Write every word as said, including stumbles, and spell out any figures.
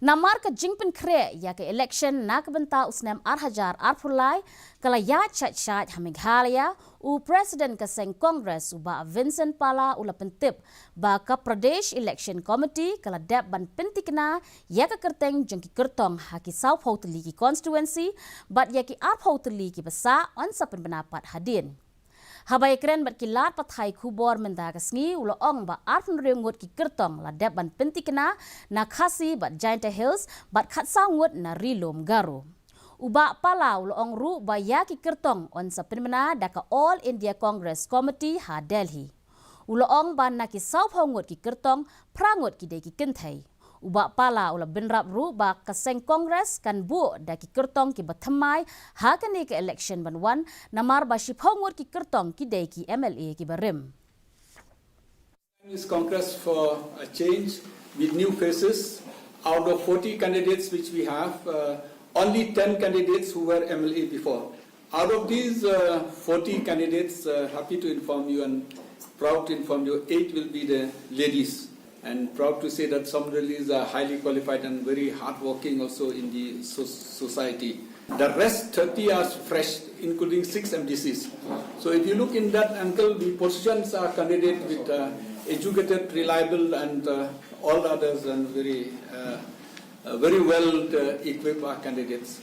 Namar ka jingpynkhreh ïa ka election na ka bynta u snem ar hajar arphew lai ka la ïaid shait shait ha Meghalaya, u President ka seng Congress u Bah Vincent Pala u la pyntip ba ka Pradesh Election Committee ka la dep ban pyntikna ïa ka kyrteng jong ki kyrtong ha ki sawphew tylli ki constituency bad ïa ki arphew tylli ki ba sah yn sa pynbna pat hadien. Haba ïakren bad ki lad pathai khubor mynta ka sngi u la ong ba arphew hynriew ngut ki kyrtong la dep ban pyntikna na Khasi bad Jaintia Hills bad khatsaw ngut na Ri Lum Garo. U Bah Pala u la ong ruh ba ïa ki kyrtong yn sa pynbna da ka All India Congress Committee ha Delhi. U la ong ba na ki sawphew ngut ki kyrtong, phra ngut ki dei ki kynthei. U Bah Pala u la bynrap ruh ba ka seng Congress kan buh da ki kyrtong ki ba thymmai ha kane ka election ban wan, namar ba shiphew ngut ki kyrtong ki dei ki M L A ki ba rim. Is Congress for a change with new faces. Out of forty candidates which we have, uh, only ten candidates who were M L A before. Out of these uh, forty candidates, uh, happy to inform you and proud to inform you, eight will be the ladies. And proud to say that some ladies are highly qualified and very hardworking also in the so- society. The rest thirty are fresh, including six M D Cs. So if you look in that angle, we positions our candidate with uh, educated, reliable, and uh, all others, and very, uh, uh, very well uh, equipped our candidates.